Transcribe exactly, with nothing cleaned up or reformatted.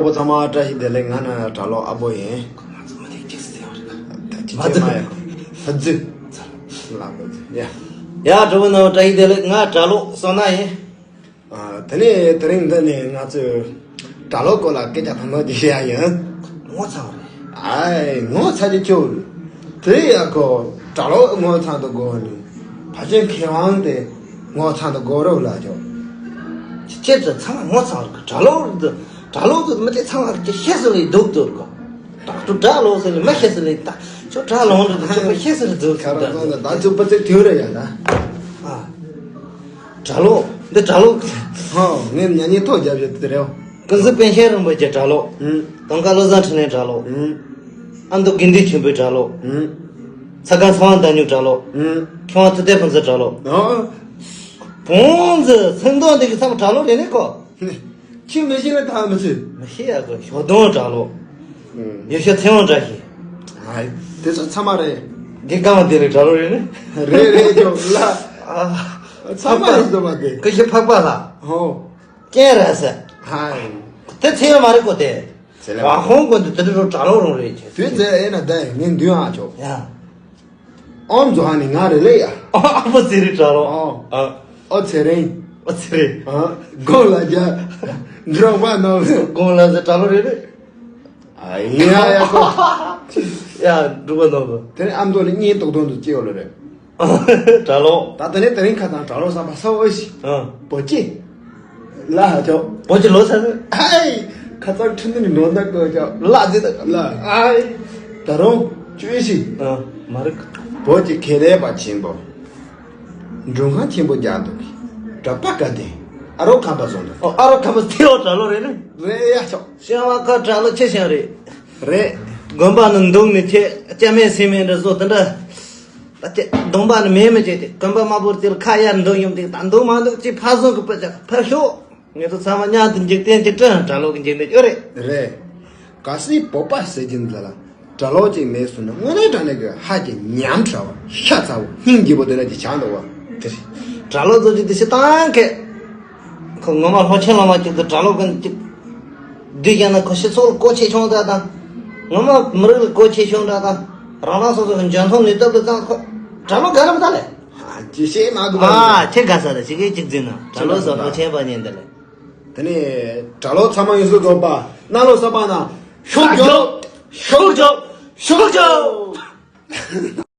གྲོགས་པོ་ཚང་མ་བཀྲ་ཤིས་བདེ་ལེགས། ང་ནི་གྲྭ་ལོག་ཨ་བོ་ཡིན། ད་ཅི་བྱེད་མ་ཡ། ཧ་ཙི། ལ་ཧ་ཙི། ཡ། ཡ། གྲོགས་པོ་རྣམས་བཀྲ་ཤིས་བདེ་ལེགས། ང་གྲྭ་ལོག་བསོད་ནམས་ཡིན། ཨ། དེ་ནས་དེ་རིང་འདི་ནས་ང་ཚོས་གྲྭ་ལོག་སྐོར་ལ་སྐད་ཆ་ཐུང་ཐུང་ཅིག་བཤད་ཡ་ཡིན། ངོ་ཚ་བ་རེད། ཨའི། ངོ་ཚ་རྒྱུ་ཁྱོད། དེ་ཡ་ཁོ་གྲྭ་ལོག་ངོ་ཚ་འདུག་གོ་ནི། ཕལ་ཆེར་མཁས་དབང་དེ་ངོ་ཚ་འདུག་གོ་རོགས་ལ་ཁྱོད། ཁྱེད་ཚོ་ཚང་མ་ངོ་ཚ་བ་རེད། གྲྭ་ལོག་འདི། གྲྭ་ལོག་འདི་མི་དེ་ཚང་མ་ཁྱེད་ཤེས་སུ་ལས་སྡུག་འདུག་གོ། ད་ཁྱོད་གྲྭ་ལོག་ཟེར་ནས་མི་ཤེས་སུ་ལས་ད། ཁྱོད་གྲྭ་ལོག་འདི་ཁྱོད་ཤེས་སུ་ལས་སྡུག་ཁ་ར་ཙང་ད་ད་ཚོད་པ་ཚིག་དུས་རེ་ཡ་ད། ཨ། གྲྭ་ལོག་འདི་གྲྭ་ལོག་ཧོ། ངས་ཉན་ཉན་ཐོག་རྒྱབ་བཞག་དེ་རེད། ཀུན་གཟིགས་པཎ་ཆེན་རིན་པོ་ཆེ་གྲྭ་ལོག་ཨུམ། དུང་དཀར་བློ་བཟང་འཕྲིན་ལས་གྲྭ་ལོག་ཨུམ། ཨ་མདོ་དགེ་འདུན་ཆོས་འཕེལ་གྲྭ་ལོག་ཨུམ། ཚ་སྒང་ཚེ་དབང་བདག་ཉིད་གྲྭ་ལོག་ཨུམ། མཁས་དབང་ཐུབ་བསྟན་ཕུན་ཚོགས་གྲྭ་ལོག་ཨོ། བོང་ཟི་སེང་སྟོང་འདི་གི་ཚང་མ་གྲྭ་ལོག་རེད་ནི་ཁོ། ཁྱོད་མི་ཤེས་ལ་ཐང་མི་ཤེས། མི་ཤེས་ཡ་གི་ཞོགས་དུང་གྲྭ་ལོག་ཨུམ། ཡེ་ཤེས་ཚེ་དབང་བཀྲ་ཤིས། ཨ། དེ་ཚོ་ཚང་མ་རེད། དགེ་རྒན་བདེ་ལེགས་གྲྭ་ལོག་རེད་ནི། རེད་རེད་ཁྱོད་ལ། ཨ། ཚང་མ་ཡིན་ཟེར་བ་དེ། ཀུ་ཤུ་འཕགས་པ་ལ། ཧོ། ཀན་ར་ཟེར། ཧའི། དེ་ཚེ་ཡོད་མ་རེད་གོ་དེ། ཚེ་ལས་མ། ཝ་ཧོང་གོ་དེ་དེ་འདྲ་གྲྭ་ལོག་རང་རེད་ཁྱེད། དུས་ཚེ་ཨེ་ན་ད་ངས་མདུན་ཨ་ཆོག་ཡ། ཨོམ་ཛོ་ཧ་ནི་ང་རེ་ལེ་ཡ། ཨ་ཨ་ཕོ་ཚེ་རིང་གྲྭ་ལོག་ཨོ། ཨ། ཨོ་ཚེ་རིང་། ཨོ་ཚེ་རིང་། ཨ། དགོང་ལ་རྒྱ། འགྲོ་བ་ནང་། དགོང་ལ་ཟེར་གྲྭ་ལོག་རེད་རེད། ཨ་ཡ་ཡ་ཁོ། ཡ་འགྲོ་བ་ནང་དུ། དེ་ནས་ཨ་མདོ་ནས་གཉེན་ཏོག་ཏོག་ཏུ་སྐྱེ་ཡོད་ལ་རེད། གྲྭ་ལོག་ད་དེ་ནས་དེ་རིང་ཁ་དང་གྲྭ་ལོག་བསམ་པ་ས་འོ་ཤི། ཨ། བོ་ཅི། ལ་ཧ་ཆོ། བོ་ཅི་ལོ་ས་ནི། ཧའི། ཁ་ཚང་ཁྲི་འདི་ནི་ནོར་ད་གོ་ཆོ། ལ་ཟེར་ད། ལ། ཨའི། ད་རུང་བཅུ་བཞི། ཨ། མ་རེད། བོད་ཀྱི་ཁེ་ལས་པ་ཆེན་པོ། མགྲོན་ཁང་ཆེན་པོ་རྒྱག་འདུག་གི། གྲྭ་པ་ག་དེ། ཨ་རོགས་ཁམས་པ་བཟོ་འདུག་ཨོ། ཨ་རོགས་ཁམས་པ་དེ་ཨོ་གྲྭ་ལོག་རེད་ནི། རེད་ཡ་ཆོག་ཤེས་བ་ཁ་གྲྭ་ལོག་ཆེ་ཞིང་རེད། རེད། དགོན་པ་ནི་འདུག་མི་ཆེ་སྐྱ་མེད་སེ་མེད་འདྲ་བཟོ་དེ་འདྲ། ད་ཅི་གདོང་པ་ནི་མེད་མི་བྱེད་དེ་གོན་པ་དམར་པོར་དེར་ཁ་ཡར་འདོན་ཡོང་དེ་ད་འདུག་མ་འདུག་ཅི་ཕར་བཟོ་གི་པ་ཅག་ཕར་ཤོག་ངེད་ཚོ་ཚང་མ་མཉམ་དུ་འཇིག་རྟེན་གྱི་སྤྲིན་གྲྭ་ལོག་གི་འཇིག་རྟེན་སྐྱོ་རེད། རེད། གལ་སྲིད་བོད་པ་ཟེར་གྱིན་འདི་ལ་གྲྭ་ལོག་ཅིག་མེད་སོང་ན་དངོས་གནས་དྲང་གནས་ཀྱི་ཧ་ཅང་ཉམས་ཕྲ་བ་ཤ་ཚ་བོ་སྙིང་རྗེ་བོ་དེ་འདྲ་ཅིག་ཆགས་འདུག་བ། དེ་རེད། གྲྭ་ལོག་ཚོ་ཅིག་དེ་ཤི་སྟངས་ཁེ། ཁོ་ངོ་མ་ལྷོ་ཆེན་ལོ་མ་ཅིག་ཏུ་གྲྭ་ལོག་གི་ཅིག་བསྡུས་ཀྱང་ན་ཁོ་སྤྱི་ཚོགས་ལ་གོ་ཆེ་ཆུང་འདྲ་དང་། ངོ་མ་མི་རིགས་ལ་གོ་ཆེ་ཆུང་འདྲ་དང་། རང་རང་སོ་སོ་གི་འཇོན་ཐང་ནུས་སྟོབས་ལ་ཙང་ཁོ་གྲྭ་ལོག་ག་རེ་མི་ད་ལེ། ཨ། ཅི་བཤད་མ་དགོས་པ། ཨ། ཁྱེད་དགའ་ས་རེད་ཅིག་གིས་ཅིག་འཛིན་ན་གྲྭ་ལོག་ཟ་ལྷོ་ཆེན་པ་ཉན་འདི་ལེ། དེ་ནས་གྲྭ་ལོག་ཚང་མ་ཡོངས་སུ་རྫོགས་པ་གནམ་ལོ་གསར་པ་ན་ཤུགས་རྒྱོབ། ཤུགས་རྒྱོབ། ཤུགས་རྒྱོབ།